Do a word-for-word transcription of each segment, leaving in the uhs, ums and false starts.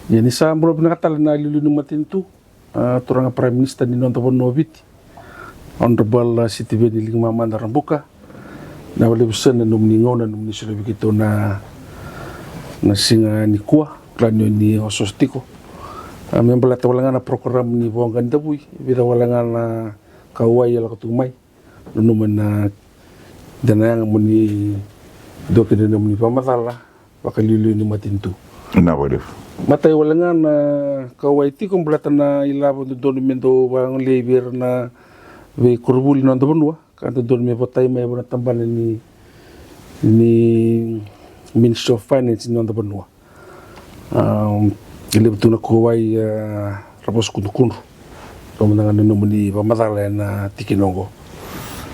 Ia ni sa bula vinaka tale na iliuliu ni matanitu, a, turaga Prime Minister ni noda vanua o Viti, Honorable, a, Sitiveni Ligimamada Rabuka. Vinaka vakalevu sara na nomuni gauna, nomuni solia vei keitou na, na siga nikua, kila ni o ni osooso tiko. A, me baleta wale ga na program ni voqa ni davui, e vica wale ga na kauwai e lako tu mai. Nanuma na dua na yaga mo ni dua kina na nomuni vakamacala vakaliuliu ni matanitu. Vinaka vakalevu. Matai wale ga na kauwai tiko baleta na ilavo dodonu me dau vagolei vei ira na veikoronivuli ni noda vanua, ka dodonu me votai mai vua na tabana ni, ni Ministry of Finance ni noda vanua. A, e levu tu na kauwai, a, ra vosokudrukudru. Loma ga na nomuni vakamacala ena tikina oqo.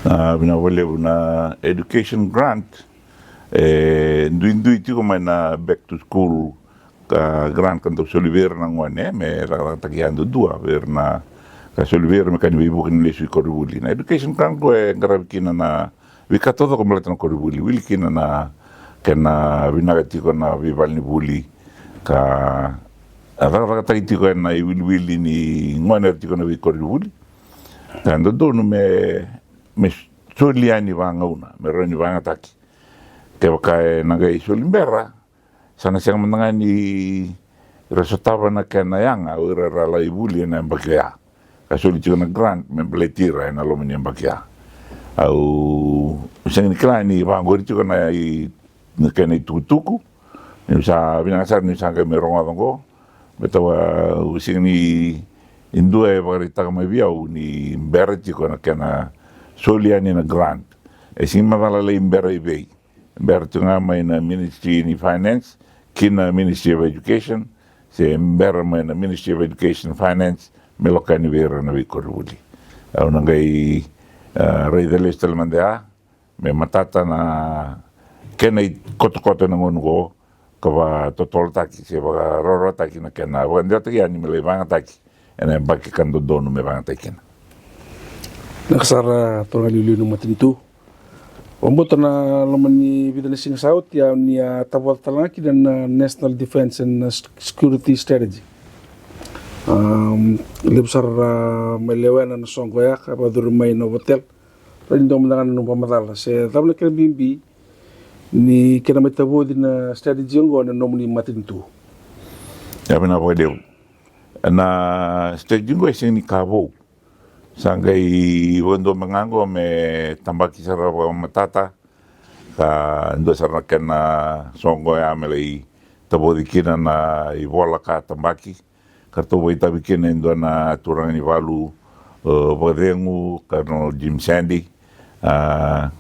A, vinaka vakalevu. Na education grant, e duidui tiko mai na back to school, ka grant ka dau soli vei ira na gone me cakacakataki yadudua, vei ira na, ka soli vei ira me ka ni veivuke ni lesu i koronivuli. Na education grant qo e qaravi kina na veika taucoko baleta na koronivuli, wili kina na kena vinaka tiko na veivalenivuli, ka cakacakataki tiko ena iwiliwili ni gone era tiko na veikoronivuli. Ka dodonu me, me soli yani vagauna me rawa ni vagataki. Kevaka ena qai soli bera, sa na sega mada ga ni ra sotava na kena yaga o ira era lai vuli ena yabaki oya. Ka soli tiko na grant me baleti ira ena loma ni yabaki oya. Au sega ni kila ni vaqori tiko na i, na kena itukutuku. Niu sa vinaka sara niu sa qai mai rogoca oqo. Baleta au sega ni, e dua e vakaraitaka mai vei au ni bera tiko na kena soli yani na grant. E sega ni macala lai bera i vei. Bera tu ga mai na Ministry ni Finance ki na Ministry of Education, se bera mai na Ministry of Education, Finance, me lako yani vei ira na veikoronivuli. Au na qai, a, raica lesu tale mada ya me matata na kena ikotokoto ena gauna oqo, ka vakatotolotaki se vakarawarawataki na kena vakadewataki yani me lai vagataki ena yabaki ka dodonu me vagataki kina. Vinaka sara, turaga liuliu ni matanitu. Vakabauta na loma ni vica na siga sa oti, a, ni a tavoca tale ga kina na National Defence and Security Strategy. Am, levu sara, a, mai lewena na soqo ya ka vakacuru mai na hotel. Rawa ni dua mada ga na nomu vakamacala se cava na kena bibi ni kena mai tavoci na strategy oqo na nomuni matanitu? Ia, vinaka vakalevu. Na strategy oqo e sega ni ka vou. Sa qai vakadua me ga oqo me tabaki sara vakamatata, ka dua sara na kena soqo ya me lai tavoci kina na ivola ka tabaki. Ka ratou vakaitavi kina e dua na turaga ni valu, e, vakacegu, Colonel Jim Sandy, a,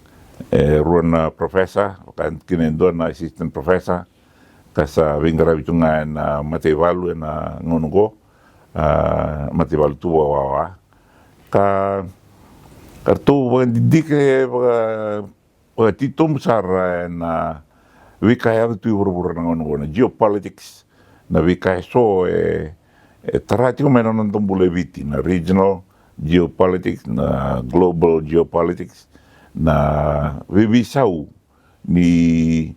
e rua na professor, vaka kina e dua na assistant professor, ka sa veiqaravi tu ga ena mataivalu ena gauna oqo, a, mataivalu tu vakawawa. Ka, ka ratou vakadidike, vaka vakatitobu sara ena veika e yaco tu i vuravura na gauna oqo, na geopolitics, na veika eso e, e tara tiko mai na noda bula e Viti, na regional geopolitics, na global geopolitics, na veiveisau ni,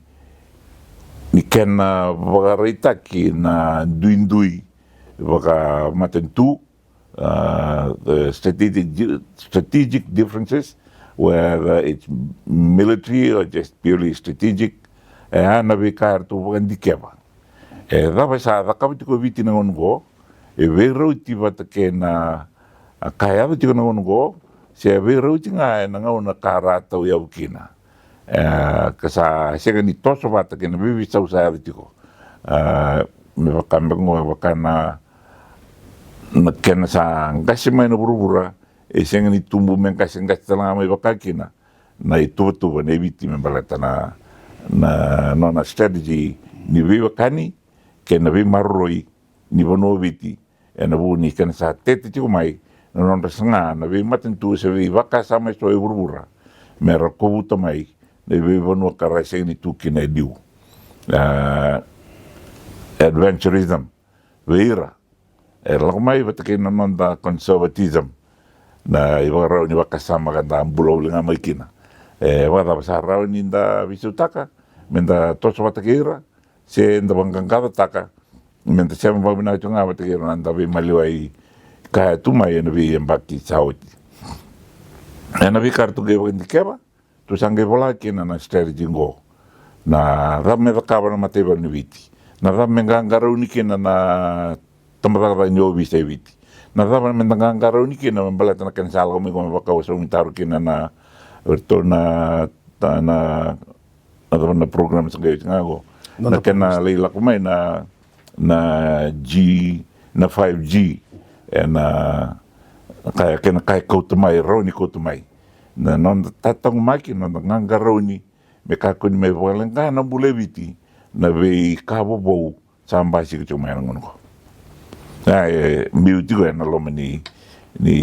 ni kena vakaraitaki na duidui vakamatanitu, uh, the strategic, strategic differences, whether it's military or just purely strategic, e a na veika eratou vakadikeva. E cava sa cakava tiko o Viti na gauna oqo, e veirauti vata kei na, a, ka yaco tiko na gauna oqo, se veirauti ga ena gauna ka ra tauyavu kina. E, ka sa sega ni toso vata kei na veiveisau sa yaco tiko. E, me vaka me qo, vaka na, na kena sa qase mai na vuravura, e sega ni tubu me qase, qase tale ga mai vaka kina na ituvatuva nei Viti me baleta na, na nona strategy ni veiwekani kei na veimaroroi ni vanua o Viti, ena vuku ni kena sa tete tiko mai na nodra saga na veimatanitu se veivakasama eso e vuravura me ra kovuta mai na veivanua ka ra sega ni tu kina e liu. A, adventurism vei ira e lako mai vata kei na noda conservatism, na ivakarau ni vakasama ka da bula voli ga mai kina. E vakacava, sa rawa ni da veisautaka me da toso vata kei ira, se da vaqaqacotaka me da sema vakavinaka tiko ga vata kei ira na noda veimaliwai kaya tu mai ena veiyabaki sa oti. Ena veika ratou qai vakadikeva, ratou sa qai vola kina na strategy qo. Na cava me cakava na mataivalu ni Viti? Na cava me qaqarauni kina na tabacakacaka ni ovisa e Viti? Na cava me da qaqarauni kina me baleta na kena sa lako mai qo me vaka au sa saumi taro kina na, o iratou na, na, na, na cava na program sa qai oti ga qo. Na kena lai lako mai na, na G, na five G. Ena kaya, kena kaya kauta mai, rawa ni kauta mai. Na noda tataqomaki, na noda qaqarauni, me kakua ni mai vakaleqa na bula e Viti na veika vovou sa basika tiko mai ena gauna qo. A, e biu tiko ena loma ni, ni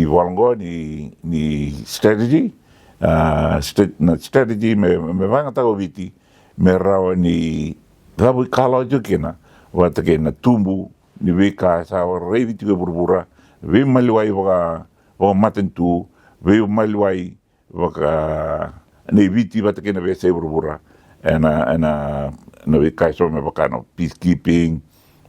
ivola qo ni, ni strategy. A, stra-, na strategy me, me vakayagataka o Viti me rawa ni cavuikalawa tiko kina vata kei na tubu ni veika sa raici tiko e vuravura, veimaliwai vaka, vakamatanitu, veimaliwai vaka nei Viti vata kei na veiyasai vuravura. Ena, ena, na veika eso me vaka na peacekeeping,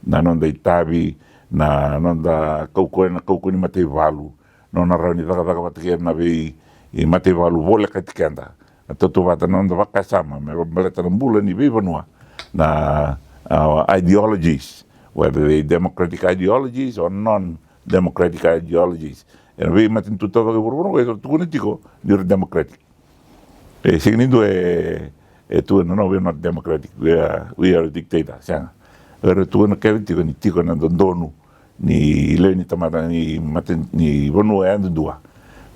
na noda itavi, na noda kaukauwa, na kaukauwa ni mataivalu, nona rawa ni cakacaka vata kei na vei, i mataivalu volekati keda. Na tautauvata na noda vakasama me baleta na bula ni veivanua, na, a, ideologies, whether they democratic ideologies or non democratic ideologies. Ena veimatanitu taucoko e vuravura qo era tukuna tiko ni ra democratic. E sega ni dua e, e tukuna, no, we are not democratic, we are, we are a dictator. Sega. Era tukuna kece tiko ni tiko na dodonu ni lewe ni tamata ni mata ni vanua yadudua.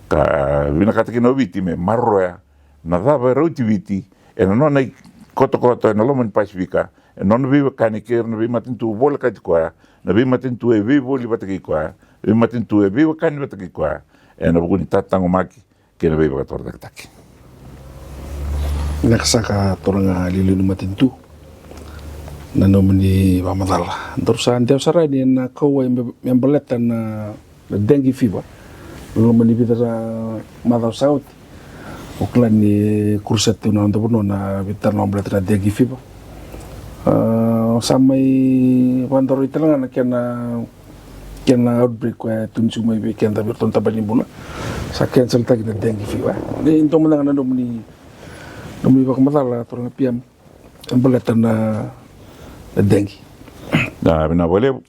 Ka vinakata kina o Viti me maroroya na cava e rauti Viti ena nona ikotokoto ena loma ni Pasifika, ena nona veiwekani kei ira na veimatanitu volekati koya, na veimatanitu e veivoli vata kei koya, veimatanitu e veiwekani vata kei koya, ena vuku ni tataqomaki kei na veivakatorocaketaki. Vinaka saka turaga iliuliu ni matanitu na nomuni vakamacala. Daru sa dewa sara yani ena kauwai me, me baleta na na dengue fever. Loma ni vica na macawa sa oti, o kila ni kurusete tu na noda vanua na veitalanoa baleta na dengue fever. A, sa mai vakadoroi tale ga na kena, kena outbreak koya e tukuni tiko mai vei keda vei iratou na tabana ni bula. Sa cancel-taki na dengue fever. Ni dua mada ga na nomuni, nomuni vakamacala turaga P M baleta na, na dengue. Na, vinaka vakalevu.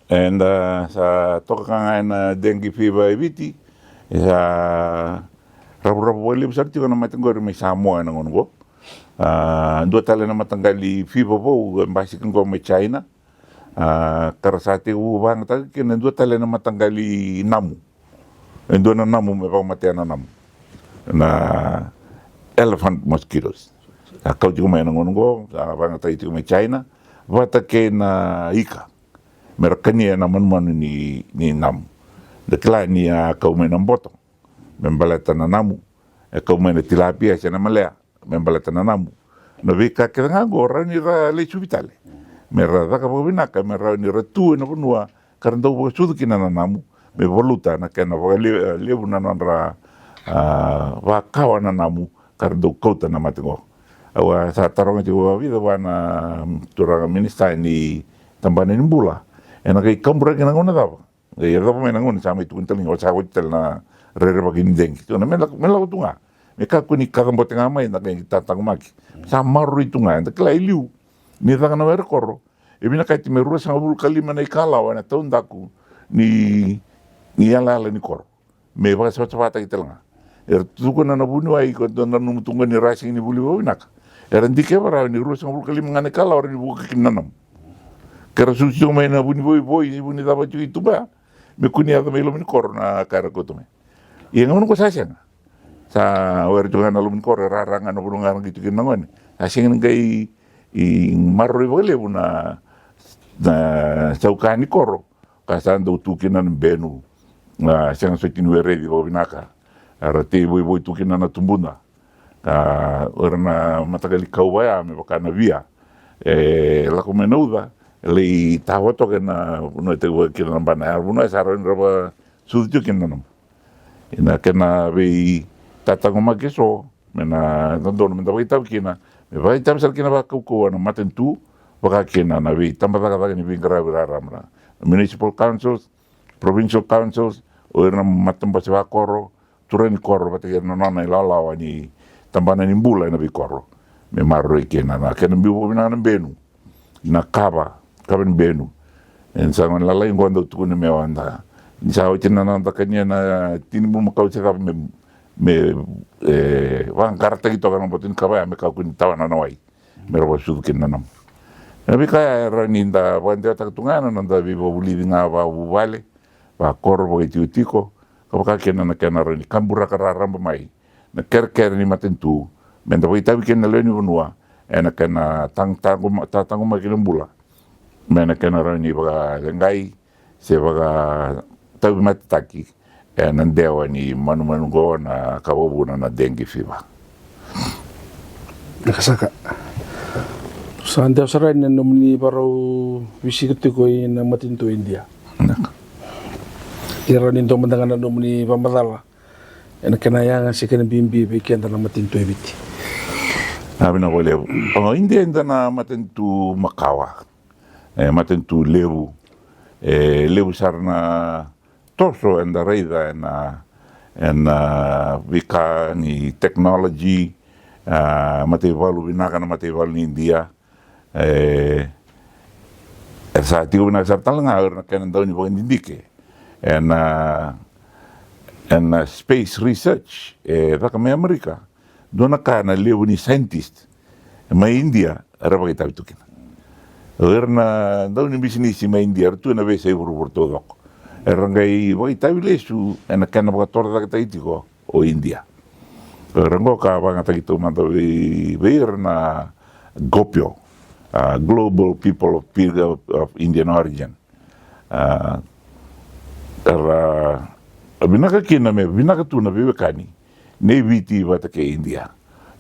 Eda sa toka ka ga ena dengue fever e Viti. E sa ravuravu vakalevu sara tiko na mate qori mai Samoa ena gauna qo. A, dua tale na mataqali fever vou e basika qo mai China. A, ka ra sa tekivu vakayagataka kina e dua tale na mataqali namu. E dua na namu me vakamatea na namu. Na elephant mosquitoes. Sa kau tiko mai ena gauna qo, sa vakayagataki tiko mai China. Vata kei na ika. Me ra kania na manumanu ni, ni namu. Da kila ni a kau mai na boto me baleta na namu, e kau mai na tilapia se na malea me baleta na namu. Na veika kece ga qo rawa ni ra lai suvi tale me ra caka vakavinaka, me rawa ni ra tu ena vanua ka ra dau vakasucu kina na namu, me valuta na kena vakalevu na nodra, a, vakawa na namu ka ra dau kauta na mate qo. Au a sa taroga tiko vakavica vua na turaga minisita ni tabana ni bula, ena qai kaburaki na gauna cava? Qai yacova mai na gauna sa mai tukuni tale ni o sa oti tale na rerevaki ni dengue. Tukuna me lako, me lako tu ga, me kakua ni kacabote ga mai na qai tataqomaki. Sa maroroi tu ga, eda kila e liu ni caka na were koro, e vinakati me ruasagavulu ka lima na ikalawa ena taudaku ni, ni yalayala ni koro me vakasavasavataki tale ga. Era tukuna na vuniwai ko dua na nomu tu ga ni ra sega ni vuli vakavinaka. Era dikeva rawa ni ruasagavulu ka lima ga na ikalawa rawa ni vuka kina na namu. Ke ra susu tiko mai na vunivoivoi, vuni cava tiko i tuba ya, me kua ni yaco mai loma ni koro na ka era kauta mai. Ia gauna qo sa sega. Sa were tu ga na loma ni koro, e rara ga na vanua ga ra qai tu kina na gone. Sa sega ni qai maroroi vakalevu na, na sauka ni koro. Ka sa dau tu kina na benu, a, sega soti ni wereci vakavinaka. Era tei voivoi tu kina na tubuda. Ka o ira na mataqali kauva ya me vaka na via, e lako mai na uca, e lai tawa toka ena vanua e tekivu kina na bana ya, vanua ya sa rawa ni ra vakasucu tiko kina na namu. Ena kena veitataqomaki eso, me na dodonu me da vakaitavi kina, me vakaitavi sara kina vakaukauwa na matanitu, Vaka kina na veitabacakacaka ni veiqaravi raraba, na municipal councils, provincial councils, o ira na matabose vakoro, turaga ni koro vata kei ira na nona ilawalawa ni tabana ni bula ena veikoro. Me maroroi kina na kena biu vakavinaka na benu, na kava, kava ni benu. Ena sa gone lalai qo dau tukuna me wada ni sa oti na noda kania na tini bulumakau se cava me, me, e, vaqarataki toka na boto ni kava ya me kakua ni tawana na wai me ra vakasucu kina na nama. Na veika ya e rawa ni da vakadewataka tu ga na noda veivakavulici ga vakavuvale, vakoro, vakaitikotiko, ka vaka kina na kena rawa ni kaburaka raraba mai na kerekere ni matanitu me da vakaitavi kina na lewe ni vanua ena kena tag-, taqoma-, ta-, taqomaki na bula, me na kena rawa ni vakaleqai se vakatauvimatetaki ena dewa ni manumanu qo na ka vakavuna na dengue fever. Vinaka saka. Sa dewa sara yani na nomuni vakarau veisiko tiko ina matanitu o Idia. Vinaka. Ia rawa ni dua mada ga na nomuni vakamacala ena kena yaga se kena bibi vei keda na matanitu e Viti. A, vinaka vakalevu. O Idia e dua na matanitu makawa. E matanitu levu. E levu sara na toso eda raica ena, ena veika ni technology, a, mataivalu vinaka na mataivalu ni Idia. E, e sa tiko vinaka sara tale ga o ira na kena dau ni vakadidike ena, ena space research e caka mai Amerika. Dua na ka na levu ni scientist mai Idia era vakaitavi tu kina. O ira na dau ni bisinisi mai Idia era tu ena veiyasai vuravura taucoko. Era qai vakaitavi lesu ena kena vakatorocaketaki tiko o Idia. O ira qo ka vakayagataki taumada vei, vei ira na GOPIO, a, Global People of, of Indian Origin. A, era vinaka kina me vinaka tu na veiwekani nei Viti vata kei Idia.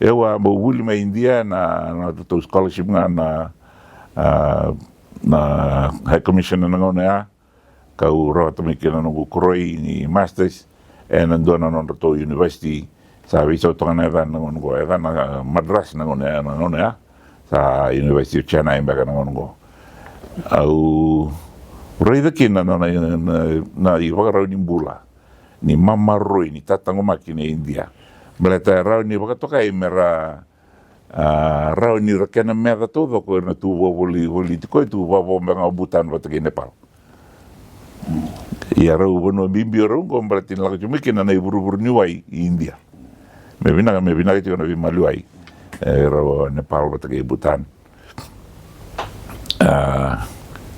Au a bau vuli mai Idia na, na nodratou scholarship ga na, a, na High Commission ena gauna ya, kau rawata mai kina noqu koroi ni masters ena dua na nodratou university. Sa veisau toka na yacana na gauna qo, yacana Madras na gauna ya, na gauna ya. Sa University of Chennai beka na gauna qo. Au raica kina na, na, na, na ivakarau ni bula ni mamaroroi, ni tataqomaki na Idia. Baleta e rawa ni vakatokai me ra, a, rawa ni ra kena meca taucoko ira na tu vakavoli, voli tiko e tu vakavo beka o Bhutan vata kei Nepal. Ia rau vanua bibi o rau qo baleta ni lako tiko mai kina na ivuruvuru ni wai i Idia. Me vinaka, me vinaka tiko na veimaliwai e rau o Nepal vata kei Bhutan. A,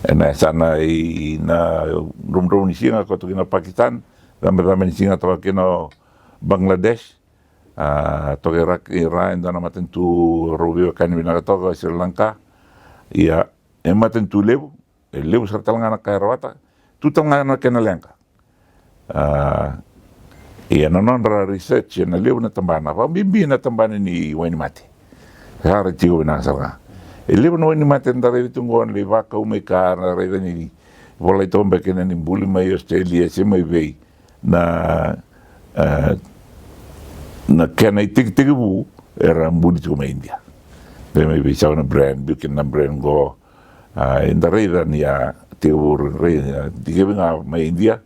ena yasana i na dromudromu ni siga koto kina o Pakistan, cabecabeni siga toka kina o Bangladesh. A, toka i ra, i ra e dua na matanitu rau veiwekani vinaka toka o Sri Lanka. Ia e matanitu levu, e levu sara tale ga na ka e rawata, tu tale ga na kena leqa. A, ia na nodra research ena levu na tabana, vakabibi na tabana ni wainimate. Sa ra tiko vinaka sara ga. E levu na wainimate da raica tu qo na lai vakau mai ka, na raica ni volai toka beka kina ni buli mai Australia se mai vei. Na, e, na kena itekitekivu era buli tiko mai Idia. Vei mai veisau na brand, biu kina na brand qo. A, eda raica ni a tekivu raica dikevi ga mai Idia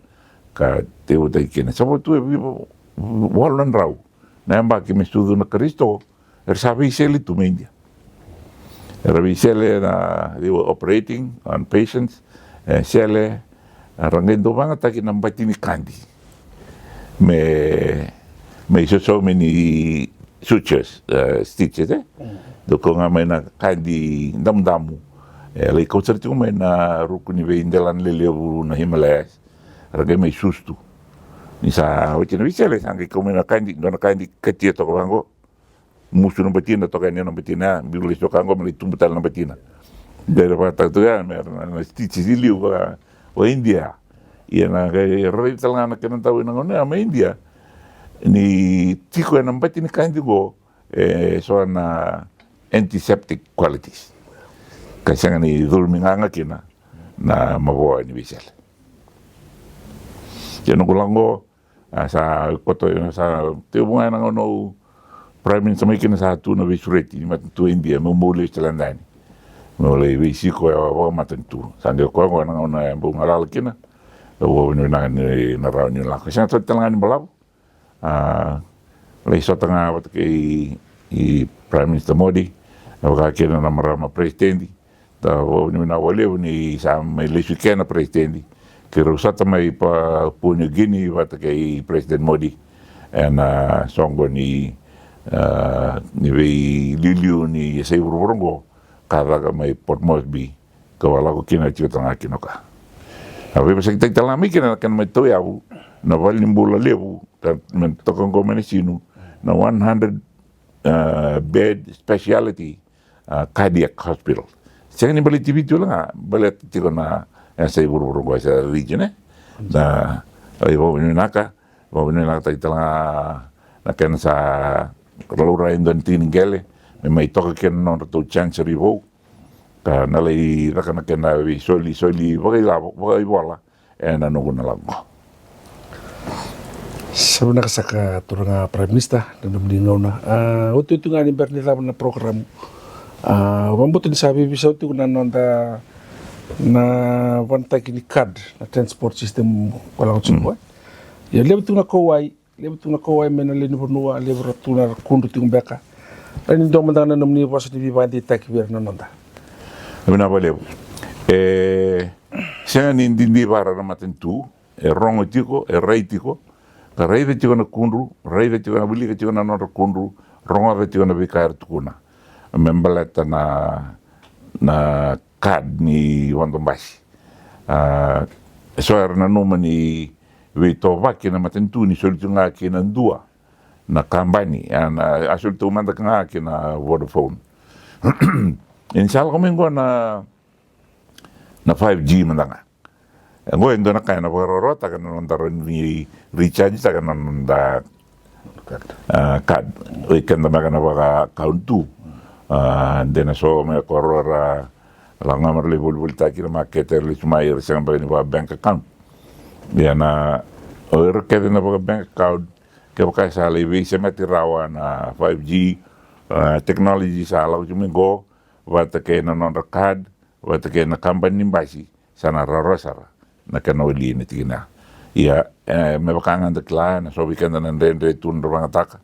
ka tekivutaki kina. Sa vo tu e vica, walu na drau na yabaki me sucu na Karisito, era sa veisele tu mai Idia. Era veisele na, they were operating on patients, e, sele, era qai dau vagataki na bati ni kadi me, me isosomi ni sutures, e, stitches, e. Dau kau ga mai na kadi damudamu. E, lai kau sara tiko mai na ruku ni veidelana lelevu na Himalayas. Era qai mai susu tu. Ni sa oti na veisele, sa qai kau mai na kadi, dua na kadi katia toka vaqo. Musu na batina, toka yani na batina ya, biu lesu toka qo me lai tubu tale na batina. Dere vakataka tu ya me na, na stitches i liu vaka, vaka Idia. Ia na qai rairai tale ga na kena dau ena gauna ya mai Idia ni tiko ena bati ni kadi qo e so na antiseptic qualities. Ka sega ni curumi gaga kina na mavoa ni veisele. Ia noqu lako qo, a, sa koto, sa tekivu ga ena gauna au Prime Minister mai kina sa tu na veisureti ni matanitu Idia meu bau lesu tale yani. Meu lai veisiko e vakamatanitu. Sa qai koya qo na gauna e bau galala kina. Au vakavinavinaka ni na rawa ni lako. Sega soti tale ga ni balavu. A, lai sota ga vata kei Prime Minister Modi, e vaka kina na marama president. Da vakavinavinaka vakalevu ni sa mai lesu kina na president. Keirau sota mai Papua New Guinea vata kei President Modi ena soqo ni, a, ni veiliuliu ni yasai vuravura oqo ka caka mai Port Moresby, ka vakalako kina tiko tale ga kina o ka. A veivosakitaki tale ga mai kina na kena mai tauyavu na valenibula levu, ka me toka oqo mai na sinu, na one hundred, a, bed speciality, a, cardiac hospital. Sega ni baleti Viti wale ga, baleta tiko na yasai vuravura oqo, e sa region, e. Da vakavinavinaka, vakavinavinakataki tale ga na kena sa laurai e dua na tiki ni qele me mai toka kina na nodratou chancery vou, ka na lai caka na kena veisolisoli vakailavo, vakaivola ena noqu na lako. Sa vinaka saka turaga Prime Minister na nomuni gauna. A, otioti ga ni bera ni cava na program, a, vakabauta ni sa veiveisau tiko na noda na vanataki ni card, na transport system ko lako tiko. Mm. Ia levu tiko na kauwai, levu tiko na kauwai mai na lewe ni vanua, levu ra tu na ra kudru tiko beka. Rai ni dua mada ga na nomuni vosa ni veivakadeitaki vei ira na noda. Vinaka vakalevu. E sega ni didivara na matanitu, e rogo tiko, e rai tiko, ka raica tiko na kudru, raica tiko na, wilika tiko na nodra kudru, rogoca tiko na veika era tukuna me baleta na, na card ni vodo basi. A, e so era nanuma ni veitovaki na matanitu ni soli tu ga kei na dua na kabani, a, na, a soli tu mada ga kei na Vodafone. Ia ni sa lako mai qo na, na five G mada ga. E qo e dua na ka ena vakarawarawataka na noda rawa ni recharge taka na noda, a, card. Oi keda beka na vaka account tu. A, de na so me koro ra lako ga me ra lai volivolitaki na makete, ra lesu mai, ra sega beka ni vaka bank account. Ia na, o ira kece na vaka bank account, kevaka sa lai veisemati rawa na five G, a, technology sa lako tu mai qo, vata kei na nodra card, vata kei na kabani ni basi, sa na rawarawa sara na kena wali na tikina. Ia, e, me vaka ga da kila, na so vei keda na dredre tu na dra vagataka.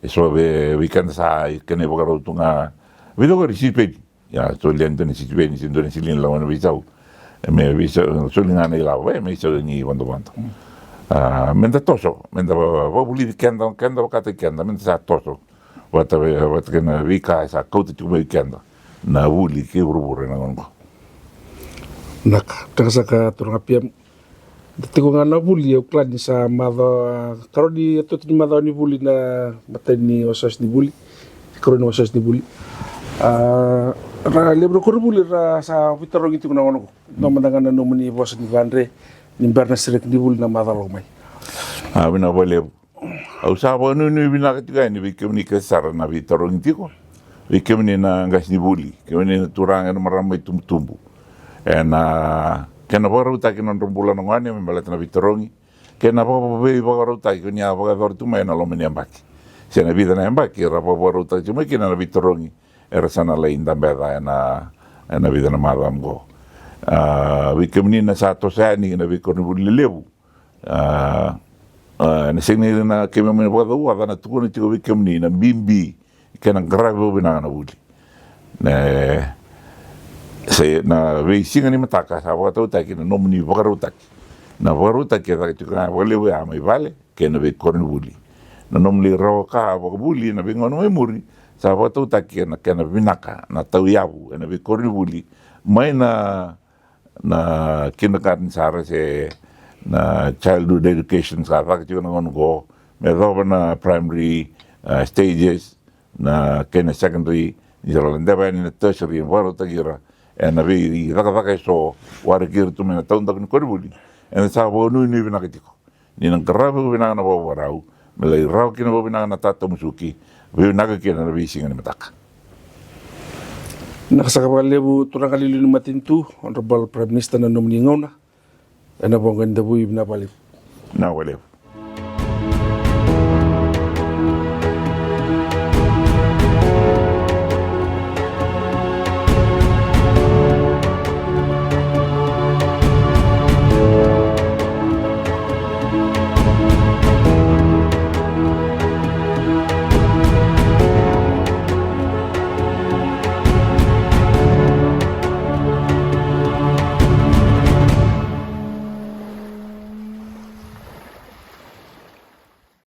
E so vei, vei keda sa kena ivakarau tu ga. Vei cokori sipeni. Ia, soli e dua na sipeni, se dua na silini lako na veisau. E me veisau, soli ga na ilavo, e me isau ni vodovodo. A, me da toso, me da va-, vakavulici keda, keda vakataki keda, me da sa toso. Vata vei, vata kei na veika e sa kauta tiko mai keda na vuli kei vuravura ena gauna oqo. Vinaka, vinaka saka turaga P M. Da tiko ga na vuli, au kila ni sa macawa, karua ni itoto ni macawa ni vuli na matai ni wasewase ni vuli. Karua ni wasewase ni vuli. A, ra levu na koronivuli ra sa veitarogi tiko na gauna oqo. Dua mada ga na nomuni vosa ni vakadre ni bera na sereki ni vuli na macawa lako mai. A, vinaka vakalevu. Au sa vakanuinui vinaka tiko yani vei kemuni kece sara na veitarogi tiko, vei kemuni na qasenivuli, kemuni na turaga, na marama itubutubu. Ena kena vakarautaki na nodra bula na gone me baleta na veitarogi, kei na vaka-, veivakarautaki ko ni a vakayacora tu mai ena loma ni yabaki, se na vica na yabaki era vakavakarautaki tu mai kina na veitarogi era sa na lai dabeca ena, ena vica na macawa oqo. A, vei kemuni na sa toso yani na veikoronivuli lelevu. A, a, na sega ni na keimami na vakacauoca, na tukuna tiko vei kemuni na bibi kei na qaravi vakavinaka na vuli. Na, se na veisiga ni mataka sa vakatautaki na nomuni vakarautaki. Na vakarautaki e caka tiko ga vakalevu ya mai vale kei na veikoronivuli. Na nomuni rawa ka vakavuli na veigauna mai muri sa vakatautaki ena kena vinaka na tauyavu ena veikoronivuli, mai na na kindergarten sara se na childhood education sa caka tiko na gauna oqo, me yacova na primary, a, stages, na kei na secondary, ni sa ladeva yani na tertiary, vakarautaki ira ena veicakacaka eso, waraki ira tu mai na taudaku ni koronivuli. Eda sa vakanuinui vinaka tiko ni na qaravi vakavinaka na vakavakarau, me lai rawa kina vakavinaka na tatamusuki, veivinaka kina na veisiga ni mataka. Vinaka saka vakalevu turaga liuliu ni matanitu, Honourable Prime Minister, na nomuni gauna ena Voqa ni Davui, vinaka vakalevu. Vinaka vakalevu.